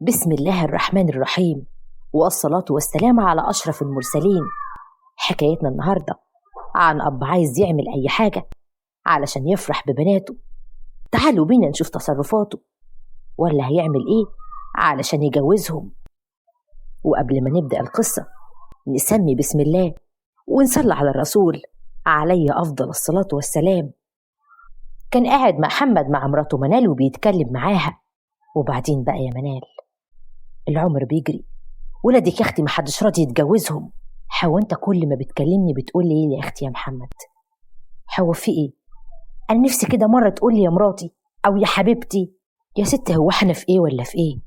بسم الله الرحمن الرحيم، والصلاة والسلام على أشرف المرسلين. حكايتنا النهاردة عن أب عايز يعمل أي حاجة علشان يفرح ببناته. تعالوا بينا نشوف تصرفاته ولا هيعمل إيه علشان يجوزهم. وقبل ما نبدأ القصة نسمي بسم الله ونصلي على الرسول عليه أفضل الصلاة والسلام. كان قاعد محمد مع مراته منال وبيتكلم معاها. وبعدين بقى يا منال، العمر بيجري، ولادك يا اختي محدش راضي يتجوزهم. هو انت كل ما بتكلمني بتقول لي ايه يا اختي يا محمد؟ هو في ايه؟ انا نفسي كده مرة تقول لي يا مراتي او يا حبيبتي. يا ست هو احنا في ايه ولا في ايه؟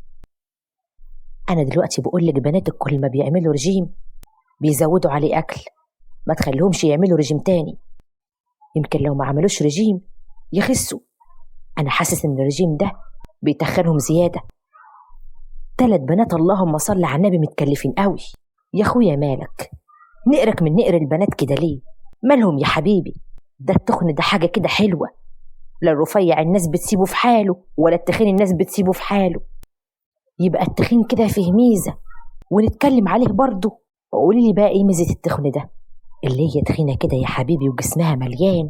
انا دلوقتي بقول لك بناتك كل ما بيعملوا رجيم بيزودوا عليه اكل، ما تخليهمش يعملوا رجيم تاني، يمكن لو ما عملوش رجيم يخسوا. انا حاسس ان الرجيم ده بيتخنهم زيادة. 3 بنات اللهم صل على النبي متكلفين قوي. يا اخويا مالك نقرك من نقر البنات كده ليه؟ مالهم يا حبيبي؟ ده التخن ده حاجة كده حلوة، لا الرفيع الناس بتسيبه في حاله ولا التخين الناس بتسيبه في حاله. يبقى التخين كده فيه ميزة ونتكلم عليه برضه. وقولي لي بقى ايه ميزة التخن ده؟ اللي هي تخينة كده يا حبيبي وجسمها مليان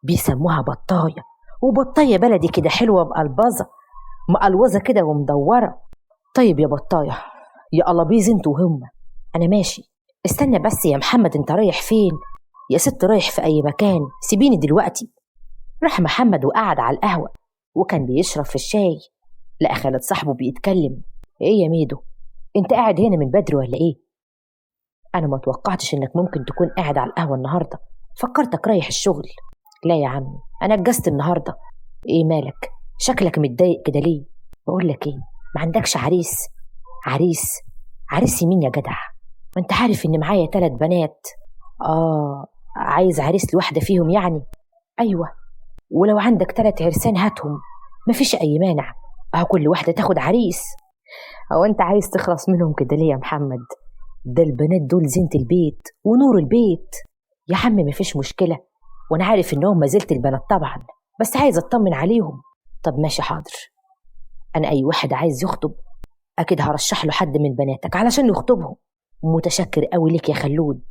بيسموها بطايه، وبطايه بلدي كده حلوة مقلبظه مقلوظه كده ومدوره. طيب يا بطايه يا قلابيز انتوا وهمه، انا ماشي. استنى بس يا محمد، انت رايح فين؟ يا ست رايح في اي مكان، سيبيني دلوقتي. راح محمد وقعد على القهوة وكان بيشرب في الشاي. لقى خالد صاحبه بيتكلم. ايه يا ميدو، انت قاعد هنا من بدري ولا ايه؟ انا ما توقعتش انك ممكن تكون قاعد على القهوة النهارده، فكرتك رايح الشغل. لا يا عمي انا اتجزت النهارده. ايه مالك شكلك متضايق كده ليه؟ بقول لك ايه، ما عندكش عريس؟ عريس؟ عريس مين يا جدع؟ ما انت عارف ان معايا 3 بنات. اه عايز عريس لواحدة فيهم يعني؟ ايوه، ولو عندك 3 عرسان هاتهم، مفيش اي مانع، اهو كل واحدة تاخد عريس. او انت عايز تخلص منهم كده ليه يا محمد؟ ده البنات دول زينة البيت ونور البيت يا عم، مفيش مشكلة، وانا عارف انهم ما زلت البنات طبعا، بس عايز اطمن عليهم. طب ماشي حاضر، انا اي واحد عايز يخطب اكيد هرشح له حد من بناتك علشان يخطبهم. متشكر قوي لك يا خلود.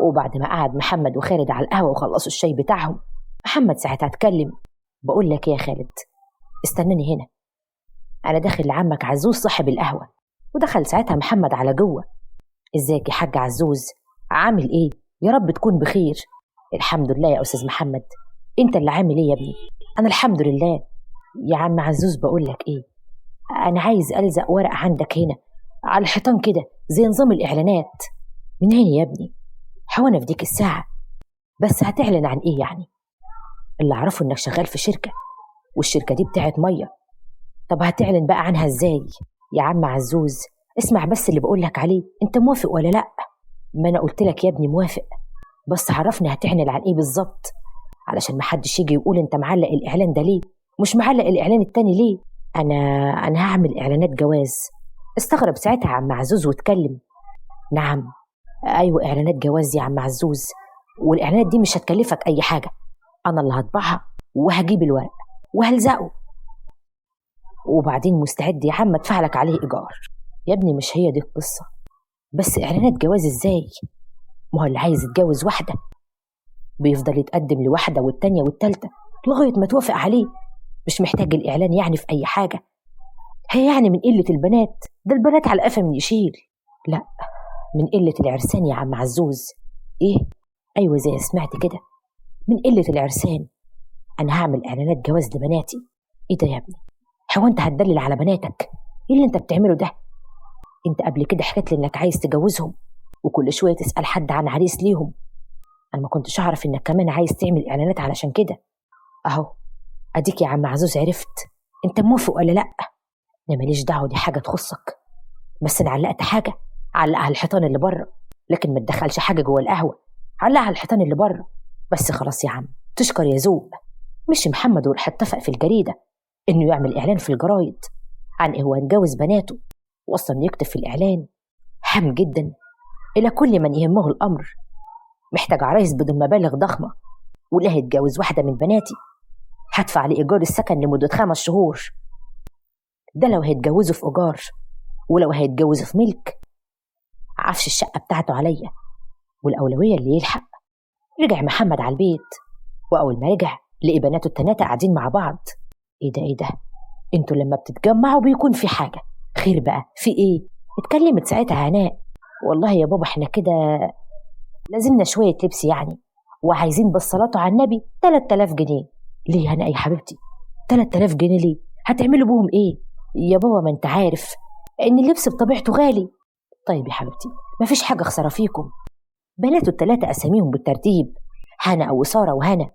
وبعد ما قعد محمد وخالد على القهوة وخلصوا الشاي بتاعهم، محمد ساعتها اتكلم. بقول لك يا خالد استناني هنا، انا داخل لعمك عزوز صاحب القهوة. ودخل ساعتها محمد على جوه. ازيك يا حاج عزوز، عامل ايه؟ يا رب تكون بخير. الحمد لله يا استاذ محمد، انت اللي عامل ايه يا ابني؟ انا الحمد لله يا عم عزوز. بقول لك ايه، انا عايز الزق ورقة عندك هنا على الحيطان كده زي نظام الاعلانات. من هنا يا ابني؟ حوانا في ديك الساعة، بس هتعلن عن ايه يعني؟ اللي اعرفه انك شغال في شركة، والشركة دي بتاعت مية، طب هتعلن بقى عنها ازاي؟ يا عم عزوز اسمع بس اللي بقولك عليه، انت موافق ولا لا؟ ما انا قلت لك يا ابني موافق، بس عرفني هتعلن عن ايه بالظبط، علشان محدش يجي يقول انت معلق الاعلان ده ليه مش معلق الاعلان التاني ليه. انا هعمل اعلانات جواز. استغرب ساعتها عم عزوز واتكلم. نعم ايوه اعلانات جواز يا عم عزوز، والاعلانات دي مش هتكلفك اي حاجة، انا اللي هطبعها وهجيب الورق وهلزقه، وبعدين مستعد يا عم ادفع لك عليه ايجار. يا ابني مش هي دي القصة، بس اعلانات جواز ازاي؟ ما هو اللي عايز يتجوز واحدة بيفضل يتقدم لواحدة والتانية والتالتة لغاية ما توافق عليه، مش محتاج الاعلان يعني في اي حاجة. هي يعني من قلة البنات؟ ده البنات على قفا من يشيل. لا من قلة العرسان يا عم عزوز. ايه؟ ايوه زي سمعت كده، من قلة العرسان. انا هعمل اعلانات جواز لبناتي. ايه ده يا ابني؟ هو انت هتدلل على بناتك؟ ايه اللي انت بتعمله ده؟ انت قبل كده حكيت لي انك عايز تجوزهم وكل شوية تسال حد عن عريس ليهم، انا ما كنتش اعرف انك كمان عايز تعمل اعلانات علشان كده. اهو اديك يا عم عزوز عرفت انت موافق ولا لا. انا ماليش دعوه، دي حاجة تخصك، بس انا علقت حاجة علقها على الحيطان اللي بره، لكن ما تدخلش حاجة جوه القهوة، علقها على الحيطان اللي بره بس. خلاص يا عم تشكر يا ذوق. مشي محمد وراح اتفق في الجريدة انه يعمل اعلان في الجرايد عن ايه هو هيتجوز بناته، واصلا يكتب في الاعلان هام جدا الى كل من يهمه الامر، محتاج عرايس بدون مبالغ ضخمة، ولا هيتجوز واحدة من بناتي هدفع لايجار السكن لمدة 5 شهور، ده لو هيتجوزوا في ايجار، ولو هيتجوزوا في ملك عفش الشقة بتاعته عليا، والأولوية اللي يلحق. رجع محمد على البيت، وأول ما رجع لقي بناته التلاتة قاعدين مع بعض. إيه ده إيه ده، انتوا لما بتتجمعوا بيكون في حاجة، خير بقى في إيه؟ اتكلمت ساعتها هناء، والله يا بابا احنا كده لازمنا شوية لبس يعني، وعايزين بالصلاة على النبي 3000 جنيه. ليه هناء يا حبيبتي 3000 جنيه ليه؟ هتعملوا بهم ايه؟ يا بابا ما انت عارف ان اللبس بطبيعته غالي. طيب يا حبيبتي مفيش حاجة خسارة فيكم. بناته التلاتة أساميهم بالترتيب، هنا وسارة وهنا.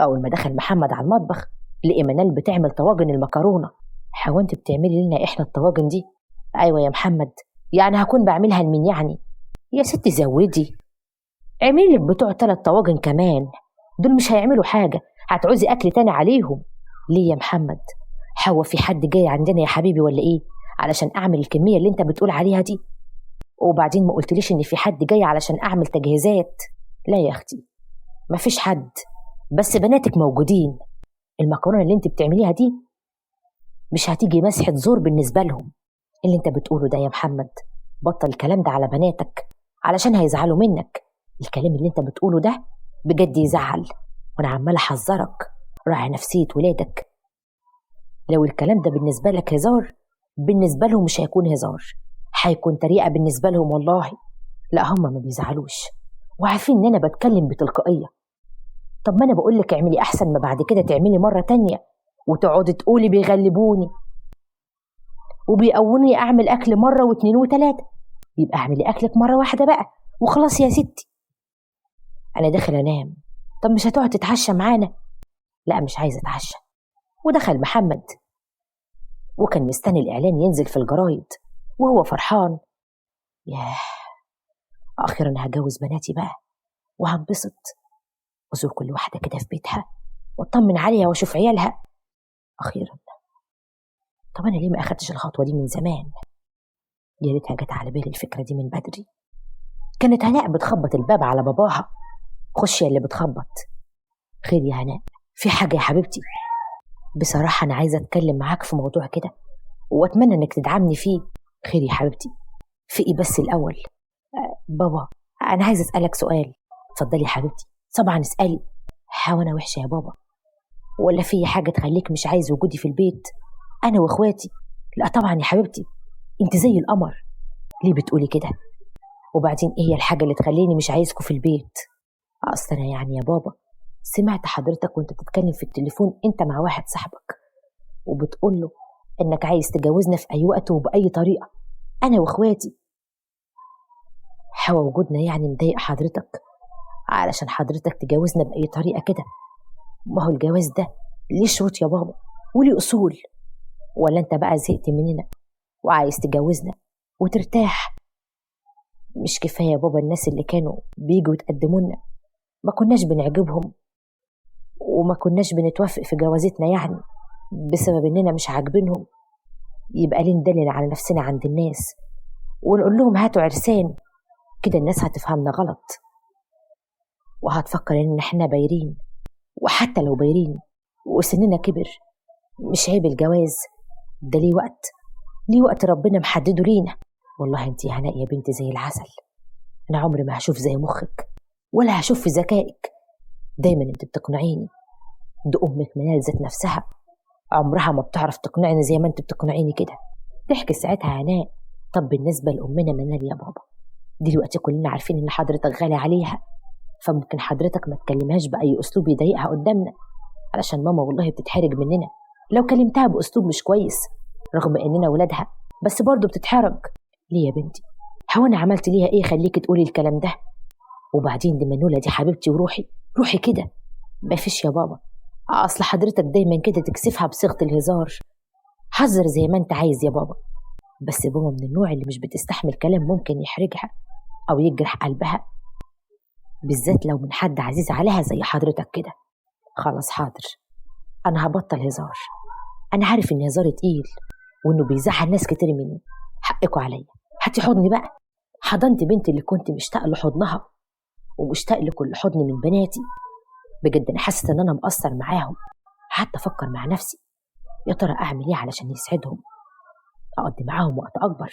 أول ما دخل محمد على المطبخ لقي منال بتعمل طواجن المكرونة. هو انت بتعملي لنا احنا الطواجن دي؟ أيوة يا محمد، يعني هكون بعملها لمين يعني؟ يا ستي زودي، اعملي لك بتوع 3 طواجن كمان، دول مش هيعملوا حاجة، هتعوزي أكل تاني عليهم. ليه يا محمد؟ هو في حد جاي عندنا يا حبيبي ولا إيه علشان أعمل الكمية اللي أنت بتقول عليها دي؟ وبعدين ما قلتليش إن في حد جاي علشان أعمل تجهيزات. لا يا أختي مفيش حد، بس بناتك موجودين. المكرونة اللي أنت بتعمليها دي مش هتيجي مسحة زور بالنسبة لهم. اللي أنت بتقوله ده يا محمد، بطل الكلام ده على بناتك علشان هيزعلوا منك. الكلام اللي انت بتقوله ده بجد يزعل، وانا عمال احذرك، راعي نفسية ولادك. لو الكلام ده بالنسبة لك هزار، بالنسبة لهم مش هيكون هزار، هيكون طريقة بالنسبة لهم والله. لا هم ما بيزعلوش وعارفين ان انا بتكلم بتلقائية. طب ما انا بقولك اعملي احسن ما بعد كده تعملي مرة تانية وتقعدي تقولي بيغلبوني وبيقوني اعمل اكل مرة و2 و3. يبقى اعملي اكلك مرة واحدة بقى وخلاص يا ستي. أنا داخل أنام. طب مش هتقعد تتعشى معانا؟ لا مش عايزة أتعشى. ودخل محمد وكان مستني الإعلان ينزل في الجرايد وهو فرحان. ياه أخيرا هجوز بناتي بقى وهنبسط، وأزور كل واحدة كده في بيتها وأطمن عليها وأشوف عيالها أخيرا. طب أنا ليه ما أخدتش الخطوة دي من زمان؟ يا ريتها جت على بالي الفكرة دي من بدري. كانت هناء بتخبط الباب على باباها. خش يا اللي بتخبط. خير يا هناء، في حاجة يا حبيبتي؟ بصراحة أنا عايزة أتكلم معاك في موضوع كده وأتمنى إنك تدعمني فيه. خير يا حبيبتي، في إيه بس الأول؟ بابا أنا عايزة أسألك سؤال. اتفضلي يا حبيبتي. طبعا اسألي. هو أنا وحشة يا بابا؟ ولا في حاجة تخليك مش عايز وجودي في البيت أنا وإخواتي؟ لا طبعا يا حبيبتي، أنت زي القمر. ليه بتقولي كده؟ وبعدين إيه هي الحاجة اللي تخليني مش عايزكوا في البيت؟ أصل أنا يعني يا بابا سمعت حضرتك وأنت بتتكلم في التليفون أنت مع واحد صاحبك وبتقول له إنك عايز تجوزنا في أي وقت وبأي طريقة أنا وإخواتي. هو وجودنا يعني مضايق حضرتك علشان حضرتك تجوزنا بأي طريقة كده؟ ما هو الجواز ده ليه شروط يا بابا وليه أصول. ولا أنت بقى زهقت مننا وعايز تجوزنا وترتاح؟ مش كفاية يا بابا الناس اللي كانوا بيجوا يتقدمونا ما كناش بنعجبهم وما كناش بنتوافق في جوازتنا يعني بسبب إننا مش عاجبينهم؟ يبقى ليه ندلل على نفسنا عند الناس ونقول لهم هاتوا عرسان؟ كده الناس هتفهمنا غلط وهتفكر إن إحنا بايرين، وحتى لو بايرين وسننا كبر مش عيب الجواز ده، ليه وقت، ليه وقت ربنا محدده لينا. والله انت يا هناء يا بنتي زي العسل، انا عمري ما هشوف زي مخك ولا هشوف في ذكائك، دايما انت بتقنعيني. ده امك منال ذات نفسها عمرها ما بتعرف تقنعني زي ما انت بتقنعيني كده. تحكي ساعتها هناء، طب بالنسبه لامنا منال يا بابا، دلوقتي كلنا عارفين ان حضرتك غالي عليها، فممكن حضرتك ما تكلمهاش باي اسلوب يضايقها قدامنا، علشان ماما والله بتتحرج مننا لو كلمتها باسلوب مش كويس، رغم اننا ولادها بس برضه بتتحرج. ليه يا بنتي؟ هو انا عملت ليها ايه خليكي تقولي الكلام ده؟ وبعدين دي منولة دي حبيبتي وروحي روحي كده. مفيش يا بابا، اصل حضرتك دايما كده تكسفها بصيغه الهزار. حذر زي ما انت عايز يا بابا، بس بابا من النوع اللي مش بتستحمل كلام ممكن يحرجها او يجرح قلبها، بالذات لو من حد عزيز عليها زي حضرتك كده. خلاص حاضر، انا هبطل هزار، انا عارف ان هزاري تقيل وانه بيزعل ناس كتير مني، حقكوا عليا. هاتي حضني بقى. حضنت بنتي اللي كنت مشتاق لحضنها ومشتاق لكل حضن من بناتي. بجد انا حاسه ان انا مقصر معاهم. حتى افكر مع نفسي يا ترى اعمل ايه علشان يسعدهم. أقضي معاهم وقت أكبر.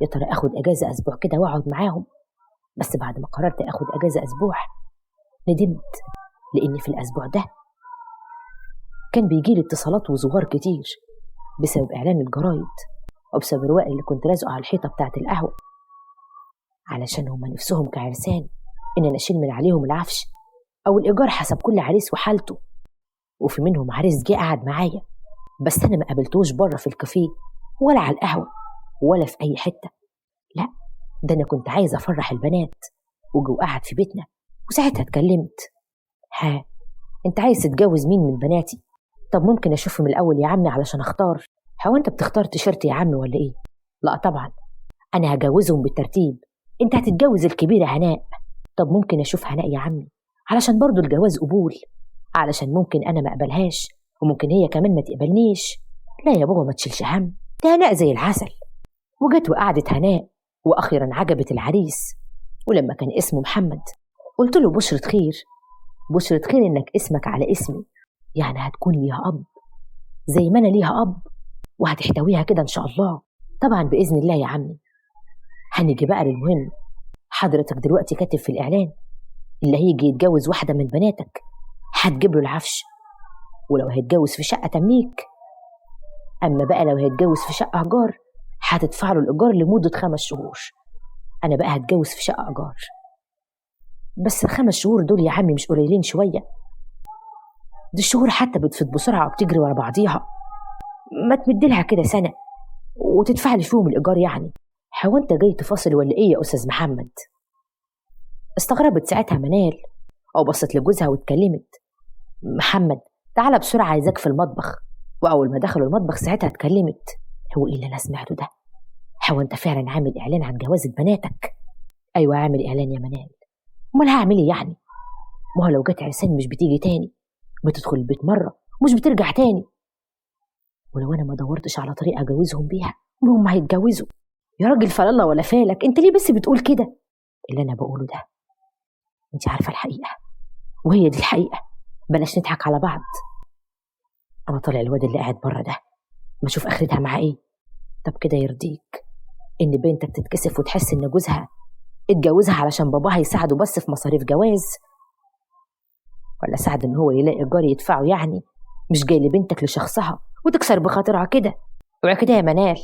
يا ترى أخد أجازة أسبوع كده وأقعد معاهم؟ بس بعد ما قررت أخد أجازة أسبوع ندمت، لأن في الأسبوع ده كان بيجيلي اتصالات وزوار كتير بسبب إعلان الجرايد وبسبب الورق اللي كنت لازقه على الحيطة بتاعة القهوة، علشان هما نفسهم كعرسان إن أنا أشيل من عليهم العفش أو الإيجار حسب كل عريس وحالته. وفي منهم عريس جه قعد معايا، بس أنا ما قابلتوش بره في الكافيه ولا على القهوة ولا في أي حتة، لا ده أنا كنت عايزة أفرح البنات، وجو قعد في بيتنا. وساعتها اتكلمت، ها أنت عايز تتجوز مين من بناتي؟ طب ممكن أشوفهم الأول يا عمي علشان أختار؟ هو أنت بتختار تيشيرت يا عمي ولا إيه؟ لا طبعا أنا هجوزهم بالترتيب، أنت هتتجوز الكبيرة هناء. طب ممكن أشوف هناء يا عمي علشان برضو الجواز قبول، علشان ممكن أنا ما أقبلهاش وممكن هي كمان ما تقبلنيش. لا يا بابا ما تشيلش هم، ده هناء زي العسل. وجت وقعدت هناء، وأخيرا عجبت العريس. ولما كان اسمه محمد قلت له بشرة خير، بشرة خير إنك اسمك على اسمي، يعني هتكون ليها أب زي ما أنا ليها أب، وهتحتويها كده إن شاء الله. طبعا بإذن الله يا عمي. هنيجي بقى للمهم، حضرتك دلوقتي كاتب في الإعلان اللي هيجي يتجوز واحدة من بناتك هتجيب له العفش، ولو هيتجوز في شقة تمليك. أما بقى لو هيتجوز في شقة إيجار هتدفع له الإيجار لمدة 5 شهور. أنا بقى هتجوز في شقة إيجار، بس ال5 شهور دول يا عمي مش قليلين شوية؟ دي الشهور حتى بتفوت بسرعة وبتجري ورا بعضيها، ما تمدلها كده سنة وتدفع لي فيهم الإيجار يعني. هو أنت جاي تفاصل ولا إيه يا أستاذ محمد؟ استغربت ساعتها منال أو بصت لجوزها واتكلمت، محمد تعالى بسرعة عايزاك في المطبخ. وأول ما دخلوا المطبخ ساعتها اتكلمت، هو إيه اللي أنا سمعته ده؟ هو أنت فعلا عامل إعلان عن جوازة بناتك؟ أيوة عامل إعلان يا منال. أمال هعمل إيه يعني؟ ما هو لو جت عرسان مش بتيجي تاني، بتدخل البيت مرة مش بترجع تاني، ولو أنا ما دورتش على طريقة أجوزهم بيها هم هيتجوزوا. يا راجل فلله ولا فالك، أنت ليه بس بتقول كده؟ اللي أنا بقوله ده أنت عارفة الحقيقة، وهي دي الحقيقة، بلاش نضحك على بعض. أنا طالع الواد اللي قاعد بره ده ما أشوف آخرتها مع إيه. طب كده يرضيك إن بنتك تتكسف وتحس إن جوزها اتجوزها علشان باباها يساعده بس في مصاريف جواز، ولا ساعد إن هو يلاقي جار يدفعه يعني؟ مش جاي لبنتك لشخصها وتكسر بخاطرها كده. اوعي كده يا منال،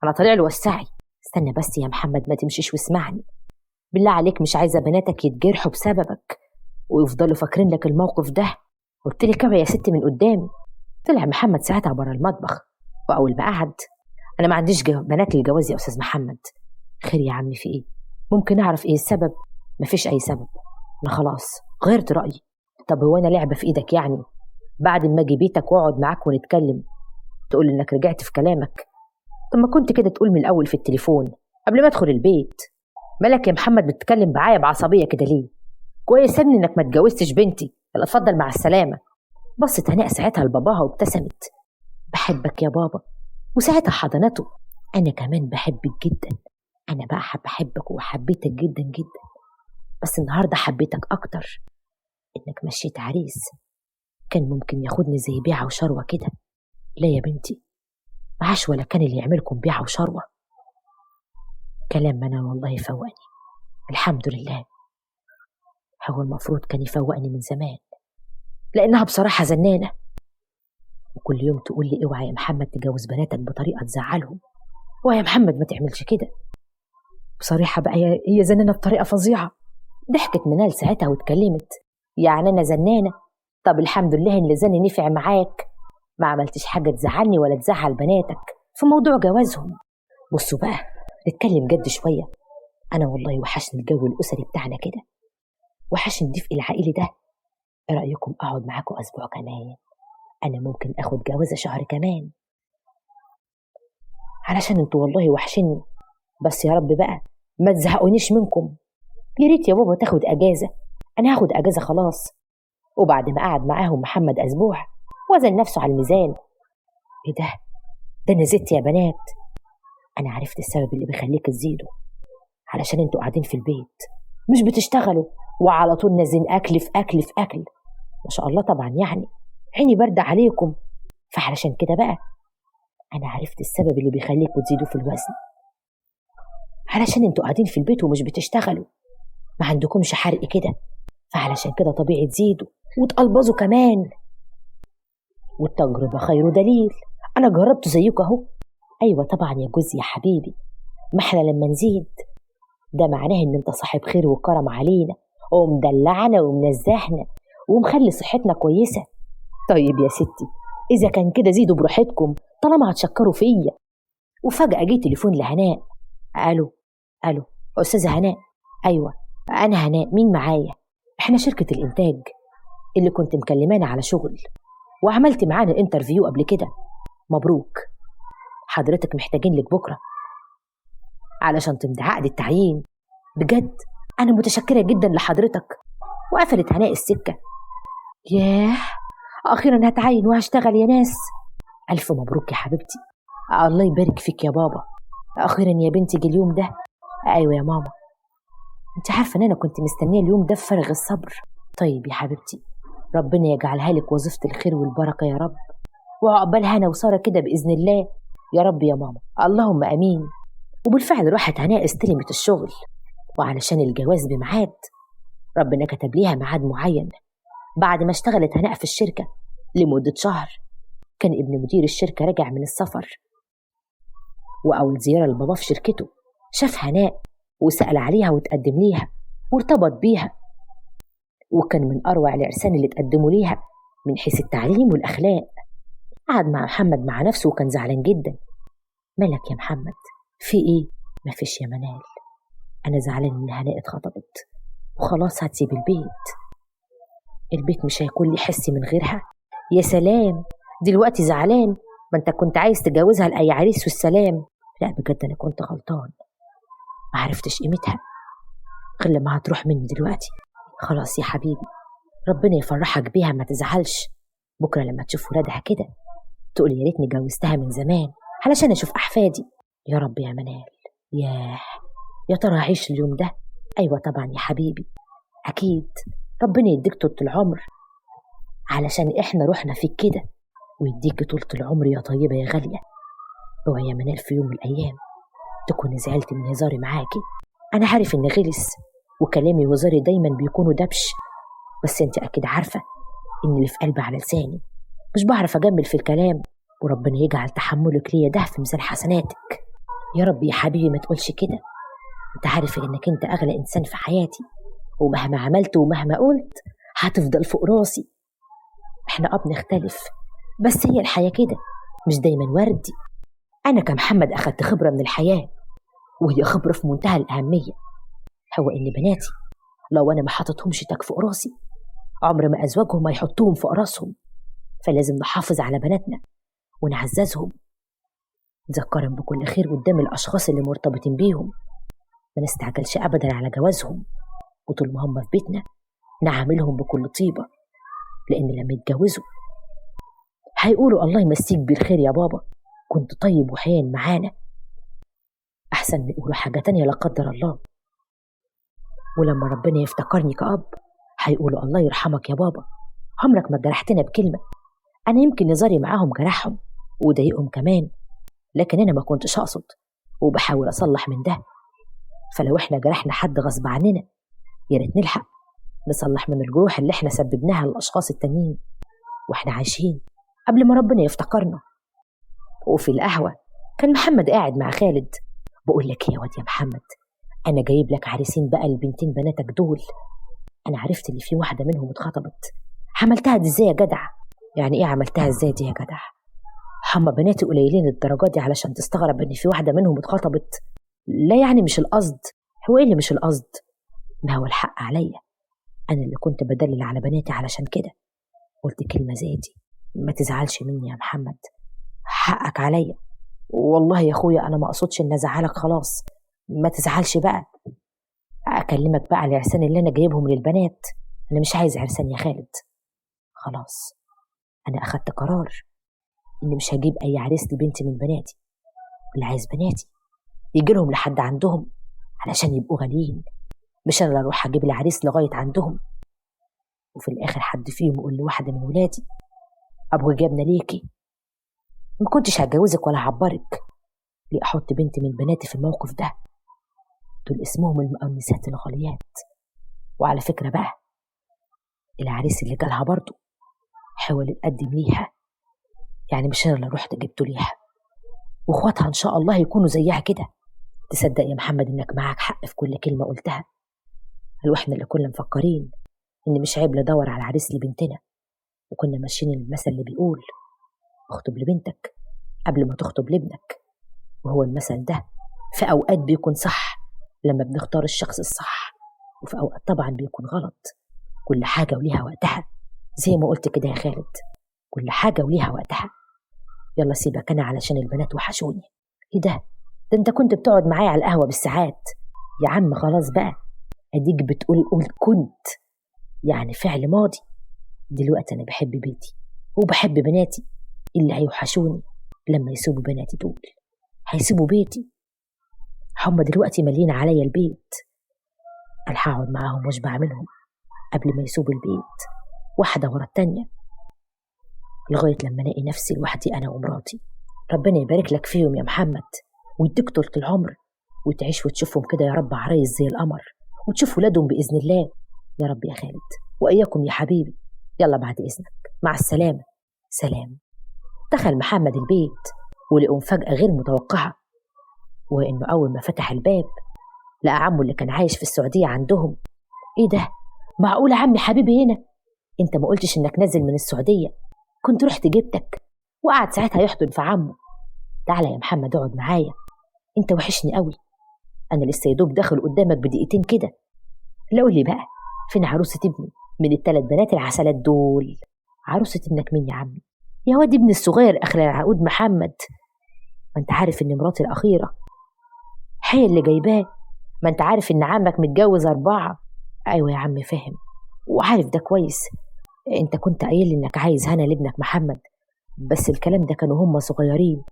أنا طالع له وسعي. استنى بس يا محمد ما تمشيش واسمعني بالله عليك، مش عايزة بناتك يتجرحوا بسببك ويفضلوا فاكرين لك الموقف ده. قلت لك اوعي يا ست من قدامي. طلع محمد ساعتها بره المطبخ، وأول ما قعد، أنا ما عنديش بنات للجواز يا أستاذ محمد. خير يا عمي في إيه؟ ممكن أعرف إيه السبب؟ مفيش أي سبب، أنا خلاص غيرت رأيي. طب هو أنا لعبة في إيدك يعني؟ بعد ما أجي بيتك وأقعد معاك ونتكلم تقول إنك رجعت في كلامك؟ طب ما كنت كده تقول من الأول في التليفون قبل ما أدخل البيت. مالك يا محمد بتتكلم معايا بعصبية كده ليه؟ كويس يا ابني إنك ما اتجوزتش بنتي، يلا اتفضل مع السلامة. بصت هناء ساعتها لباباها وابتسمت، بحبك يا بابا. وساعتها حضنته، أنا كمان بحبك جدا، أنا بقى بحبك وحبيتك جدا جدا، بس النهاردة حبيتك أكتر إنك مشيت عريس كان ممكن ياخدني زي بيعة وشروة كده. لا يا بنتي، معاش ولا كان اللي يعملكم بيعة وشروة. كلام أنا والله فوقني الحمد لله، هو المفروض كان يفوقني من زمان، لأنها بصراحة زنانة، وكل يوم تقول لي اوعى يا محمد تجوز بناتك بطريقة تزعلهم، اوعى يا محمد ما تعملش كده. بصريحة بقى هي زنانة بطريقة فظيعة. ضحكت منال ساعتها واتكلمت، يعني أنا زنانة؟ طب الحمد لله إن زني نفع معاك، ما عملتش حاجة تزعلني ولا تزعل بناتك في موضوع جوازهم. بصوا بقى نتكلم جد شوية، أنا والله وحشني الجو الأسري بتاعنا كده، وحشني الدفء العائلي ده. إيه رأيكم أقعد معاكم أسبوع كمان؟ أنا ممكن أخد جوازة شهر كمان علشان انتوا والله وحشني. بس يا رب بقى ما تزهقونيش منكم. يا ريت يا بابا تاخد أجازة، أنا هاخد أجازة خلاص. وبعد ما قعد معاهم محمد أسبوع وزن نفسه على الميزان. إيه ده؟ ده أنا زدت يا بنات. أنا عرفت السبب اللي بيخليك تزيدوا، علشان انتوا قاعدين في البيت مش بتشتغلوا، وعلى طول نازلين أكل في أكل في أكل، ما شاء الله طبعا، يعني عيني باردة عليكم. فعلشان كده بقى أنا عرفت السبب اللي بيخليكوا تزيدوا في الوزن، علشان انتوا قاعدين في البيت ومش بتشتغلوا، ما عندكمش حرق كده، فعلشان كده طبيعي تزيدوا وتقلبظوا كمان. والتجربة خير دليل، أنا جربت زيكم أهو. أيوة طبعا يا جوزي يا حبيبي، ما احنا لما نزيد ده معناه إن أنت صاحب خير وكرم علينا، ومدلعنا ومنزهنا ومخلي صحتنا كويسة. طيب يا ستي إذا كان كده زيدوا براحتكم طالما هتشكروا فيا. وفجأة جه تليفون لهناء. ألو ألو، أستاذة هناء؟ أيوة أنا هناء، مين معايا؟ إحنا شركة الإنتاج اللي كنت مكلمانا على شغل وعملت معانا interview قبل كده. مبروك، حضرتك محتاجين لك بكرة علشان تمضي عقد التعيين. بجد أنا متشكرة جدا لحضرتك. وقفلت هناء السكة. ياه، أخيرا هتعين وهشتغل يا ناس. ألف مبروك يا حبيبتي. الله يبارك فيك يا بابا. أخيرا يا بنتي جه اليوم ده. أيوة يا ماما، أنت عارفة إن أنا كنت مستنية اليوم ده بفارغ الصبر. طيب يا حبيبتي، ربنا يجعلها لك وظيفة الخير والبركة يا رب، وعقبالها أنا وسارة كده بإذن الله يا رب يا ماما، اللهم أمين. وبالفعل راحت هناء استلمت الشغل، وعلشان الجواز بميعاد ربنا كتب ليها ميعاد معين. بعد ما اشتغلت هناء في الشركة لمدة شهر، كان ابن مدير الشركة رجع من السفر، وأول زيارة لبابا في شركته شاف هناء وسأل عليها وتقدم ليها وارتبط بيها، وكان من أروع العرسان اللي تقدموا ليها من حيث التعليم والأخلاق. قعد مع محمد مع نفسه وكان زعلان جدا. مالك يا محمد، في إيه؟ مفيش يا منال، أنا زعلان إن هناء اتخطبت وخلاص هتسيب البيت، البيت مش هيكون لي حس من غيرها. يا سلام، دلوقتي زعلان؟ ما انت كنت عايز تجوزها لأي عريس والسلام. لا بجد أنا كنت غلطان، ما عرفتش قيمتها غير لما هتروح مني دلوقتي. خلاص يا حبيبي، ربنا يفرحك بيها، ما تزعلش. بكرة لما تشوف ولادها كده تقول يا ريتني جوزتها من زمان علشان أشوف أحفادي. يا رب يا منال. ياه، يا ترى هعيش اليوم ده؟ أيوة طبعا يا حبيبي، أكيد ربنا يديك طولة العمر علشان إحنا روحنا فيك كده، ويديك طولة العمر يا طيبة يا غالية. اوعي يا منال في يوم من الأيام تكون زعلت من هزاري معاكي. أنا عارف إن غلس وكلامي وهزاري دايما بيكونوا دبش، بس أنت أكيد عارفة إن اللي في قلبي على لساني، مش بعرف أجمل في الكلام، وربنا يجعل تحملك ليا ده في ميزان حسناتك يا رب. يا حبيبي ما تقولش كده، أنت عارف إنك أنت أغلى إنسان في حياتي، ومهما عملت ومهما قلت هتفضل فوق راسي. إحنا بنختلف، بس هي الحياة كده، مش دايما وردي. أنا كمحمد أخدت خبرة من الحياة، وهي خبرة في منتهى الأهمية، هو إن بناتي لو أنا ما حطتهمش تاج فوق راسي عمر ما أزواجهم ما يحطوهم فوق راسهم. فلازم نحافظ على بناتنا ونعززهم، نذكرهم بكل خير قدام الأشخاص اللي مرتبطين بيهم، ما نستعجلش أبدا على جوازهم، وطول ما هم في بيتنا نعاملهم بكل طيبة، لأن لما يتجوزوا هيقولوا الله يمسيك بالخير يا بابا، كنت طيب وحين معانا، أحسن ما يقولوا حاجة تانية لا قدر الله. ولما ربنا يفتكرني كأب هيقولوا الله يرحمك يا بابا، عمرك ما جرحتنا بكلمة. أنا يمكن نظري معاهم جرحهم وضايقهم كمان، لكن أنا ما كنتش أقصد، وبحاول أصلح من ده. فلو إحنا جرحنا حد غصب عننا يا ريت نلحق نصلح من الجروح اللي إحنا سببناها للأشخاص التانيين وإحنا عايشين قبل ما ربنا يفتكرنا. وفي القهوة كان محمد قاعد مع خالد. بقول لك يا واد يا محمد، أنا جايب لك عريسين بقى البنتين بناتك دول، أنا عرفت اللي في واحدة منهم اتخطبت. عملتها دي إزاي يا جدع؟ يعني إيه عملتها إزاي دي يا جدع؟ هما بناتي قليلين الدرجات دي علشان تستغرب إن في واحدة منهم اتخطبت؟ لا يعني مش القصد. هو إيه اللي مش القصد؟ ما هو الحق عليا، أنا اللي كنت بدلل على بناتي علشان كده قلت كلمة زي دي. ما تزعلش مني يا محمد، حقك عليا والله يا أخويا، أنا ما أقصدش إن أزعلك، خلاص ما تزعلش بقى. أكلمك بقى على العرسان اللي أنا جايبهم للبنات، أنا مش عايز عرسان يا خالد، خلاص أنا أخدت قرار إني مش هجيب أي عريس لبنتي من بناتي، اللي عايز بناتي يجي لهم لحد عندهم علشان يبقوا غاليين، مش أنا اللي أروح أجيب العريس لغاية عندهم وفي الآخر حد فيهم يقول لواحدة من ولادي أبوي جابنا ليكي. ما كنتش هتجوزك ولا هعبرك. ليه أحط بنت من بناتي في الموقف ده؟ دول اسمهم المؤنسات الغاليات. وعلى فكرة بقى، العريس اللي جالها برضه حاول يتقدم ليها، يعني مش أنا اللي رحت جبته ليها، واخواتها إن شاء الله يكونوا زيها كده. تصدق يا محمد إنك معاك حق في كل كلمة قلتها؟ قالوا إحنا اللي كنا مفكرين إن مش عيب ندور على عريس لبنتنا، وكنا ماشيين المثل اللي بيقول اخطب لبنتك قبل ما تخطب لابنك، وهو المثل ده في أوقات بيكون صح لما بنختار الشخص الصح، وفي أوقات طبعا بيكون غلط. كل حاجة وليها وقتها، زي ما قلت كده يا خالد، كل حاجة وليها وقتها. يلا سيبك أنا علشان البنات وحشوني. إيه ده؟ ده أنت كنت بتقعد معايا على القهوة بالساعات يا عم. خلاص بقى، أديك بتقول قول كنت، يعني فعل ماضي. دلوقتي أنا بحب بيتي وبحب بناتي اللي هيوحشوني لما يسيبوا بناتي دول، هيسيبوا بيتي. هم دلوقتي مالين عليا البيت، أنا هقعد معاهم واشبع منهم قبل ما يسيبوا البيت واحدة ورا التانية، لغاية لما الاقي نفسي لوحدي أنا ومراتي. ربنا يبارك لك فيهم يا محمد، ويديك طولة العمر، وتعيش وتشوفهم كده يا رب عرايس زي القمر، وتشوف ولادهم بإذن الله يا رب يا خالد. وإياكم يا حبيبي. يلا بعد إذنك، مع السلامة. سلام. دخل محمد البيت ولقوا مفاجأة غير متوقعة، وإنه أول ما فتح الباب لقى عمه اللي كان عايش في السعودية عندهم. إيه ده؟ معقول عمي حبيبي هنا؟ أنت ما قلتش إنك نازل من السعودية، كنت رحت جبتك. وقعد ساعتها يحضن في عمه. تعالى يا محمد اقعد معايا، أنت وحشني قوي، أنا لسه يدوب داخل قدامك بدقيقتين كده. لا قول لي بقى، فين عروسة ابني من الثلاث بنات العسلات دول؟ عروسة ابنك مين يا عمي؟ يا واد ابني الصغير آخر العقود محمد. ما انت عارف ان مراتي الأخيرة هي اللي جايباه، ما انت عارف ان عمك متجوز 4. ايوه يا عمي فاهم وعارف ده كويس. انت كنت قايل لي انك عايز هنا لابنك محمد، بس الكلام ده كانوا هم صغيرين،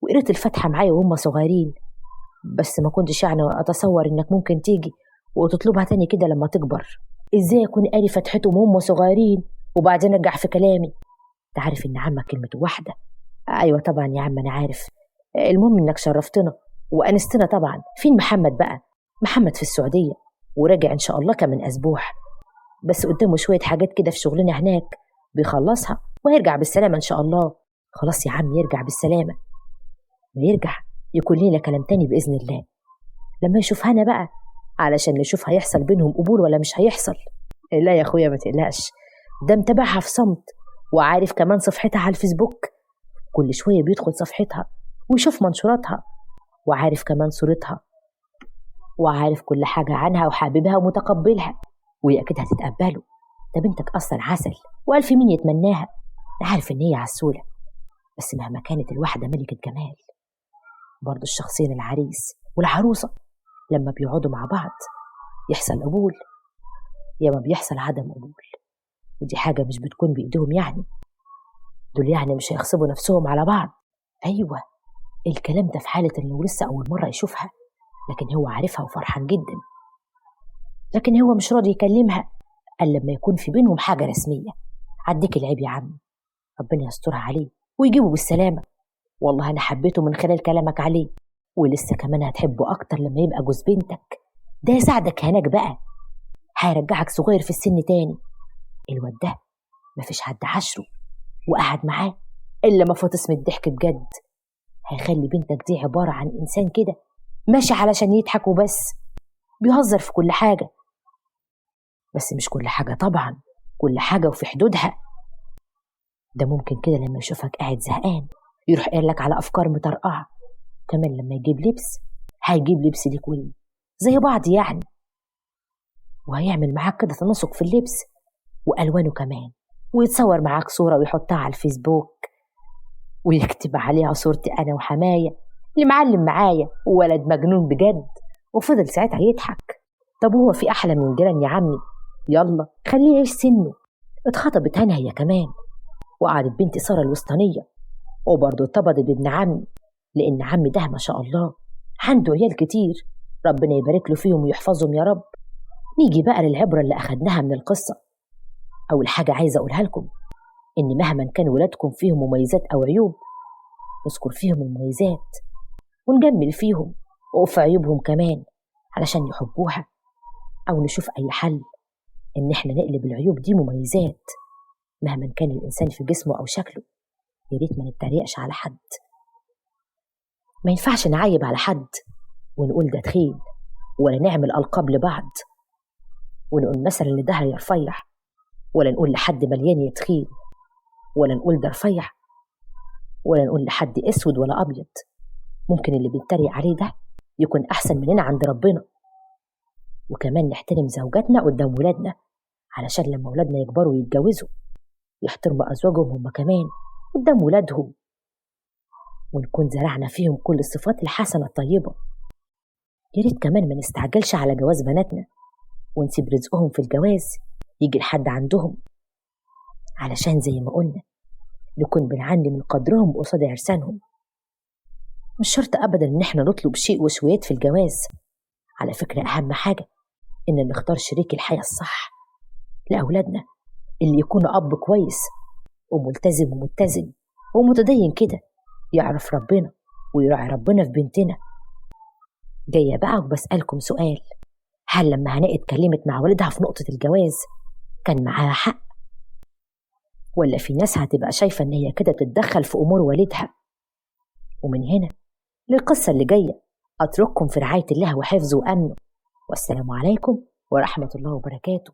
وقريت الفاتحة معايا وهم صغيرين، بس ما كنتش يعني اتصور انك ممكن تيجي وتطلبها تاني كده لما تكبر. ازاي اكون قاري فتحتهم وهم صغيرين وبعدين ارجع في كلامي؟ انت عارف ان عمك كلمته واحدة. ايوه طبعا يا عم انا عارف. المهم انك شرفتنا وانستنا. طبعا فين محمد بقى؟ محمد في السعودية وراجع ان شاء الله كمان اسبوع، بس قدامه شوية حاجات كده في شغلنا هناك بيخلصها وهيرجع بالسلامة ان شاء الله. خلاص يا عم يرجع بالسلامة، ما يرجع يكون لنا كلام تاني باذن الله لما يشوف هنا بقى، علشان نشوف هيحصل بينهم قبول ولا مش هيحصل. لا يا اخويا ما تقلقش، ده متابعها في صمت وعارف كمان صفحتها على الفيسبوك، كل شوية بيدخل صفحتها ويشوف منشوراتها، وعارف كمان صورتها، وعارف كل حاجة عنها وحاببها ومتقبلها، وهي أكيد هتتقبله. ده بنتك أصلا عسل وألف مين يتمناها. أنا عارف إن هي عسولة، بس مهما كانت الواحدة ملكة جمال. برضو الشخصين العريس والعروسة لما بيقعدوا مع بعض يحصل قبول يا ما بيحصل عدم قبول، ودي حاجة مش بتكون بإيديهم، يعني دول يعني مش هيغصبوا نفسهم على بعض. أيوة الكلام ده في حالة إنه لسه أول مرة يشوفها، لكن هو عارفها وفرحان جدا، لكن هو مش راضي يكلمها قال لما يكون في بينهم حاجة رسمية. عديك العيب يا عم، ربنا يسترها عليه ويجيبه بالسلامة. والله أنا حبيته من خلال كلامك عليه، ولسه كمان هتحبه أكتر لما يبقى جوز بنتك. ده يساعدك هناك بقى، هيرجعك صغير في السن تاني. الواد ده مفيش حد عشرة وقعد معاه إلا ما فطس من الضحك بجد. هيخلي بنتك دي عبارة عن إنسان كده ماشي علشان يضحك وبس، بيهزر في كل حاجة، بس مش كل حاجة طبعا، كل حاجة وفي حدودها. ده ممكن كده لما يشوفك قاعد زهقان يروح قايل لك على أفكار مطرقعة. كمان لما يجيب لبس هيجيب لبس ليك ولي زي بعض يعني، وهيعمل معاك كده تناسق في اللبس وألوانه كمان، ويتصور معاك صورة ويحطها على الفيسبوك ويكتب عليها صورتي أنا وحماية اللي معلم معايا وولد مجنون بجد. وفضل ساعتها يضحك. طب هو في أحلى من جيران يا عمي؟ يلا خليه يعيش سنة. اتخطبت هنا هي كمان، وقعدت بنتي سارة الوسطانية، وبرضه ارتبطت بابن عمي، لأن عمي ده ما شاء الله عنده عيال كتير، ربنا يبارك له فيهم ويحفظهم يا رب. نيجي بقى للعبرة اللي أخدناها من القصة. أول حاجة عايزة أقولها لكم إن مهما كان ولادكم فيهم مميزات أو عيوب، نذكر فيهم المميزات ونجمل فيهم وفي عيوبهم كمان علشان يحبوها، أو نشوف أي حل إن إحنا نقلب العيوب دي مميزات. مهما كان الإنسان في جسمه أو شكله، يا ريت ما نتريقش على حد. ما ينفعش نعيب على حد ونقول ده تخين، ولا نعمل ألقاب لبعض ونقول مثلا لده يا رفيع، ولا نقول لحد مليان يا تخين، ولا نقول ده رفيع، ولا نقول لحد أسود ولا أبيض. ممكن اللي بنتريق عليه ده يكون أحسن مننا عند ربنا. وكمان نحترم زوجاتنا قدام ولادنا، علشان لما ولادنا يكبروا ويتجوزوا يحترموا أزواجهم هم كمان قدام ولادهم، ونكون زرعنا فيهم كل الصفات الحسنة الطيبة. يا ريت كمان ما نستعجلش على جواز بناتنا، ونسيب رزقهم في الجواز يجي لحد عندهم، علشان زي ما قلنا نكون بنعلي من قدرهم قصاد عرسانهم. مش شرط أبدا إن احنا نطلب شيء وشويات في الجواز. على فكرة أهم حاجة إن نختار شريك الحياة الصح لأولادنا، اللي يكون أب كويس وملتزم ومتزن ومتدين كده، يعرف ربنا ويراعي ربنا في بنتنا. جاية بقى وبسألكم سؤال، هل لما هناء اتكلمت مع والدها في نقطة الجواز كان معاها حق؟ ولا في ناس هتبقى شايفة إن هي كده بتتدخل في أمور والدها؟ ومن هنا للقصة اللي جاية أترككم في رعاية الله وحفظه وأمنه، والسلام عليكم ورحمة الله وبركاته.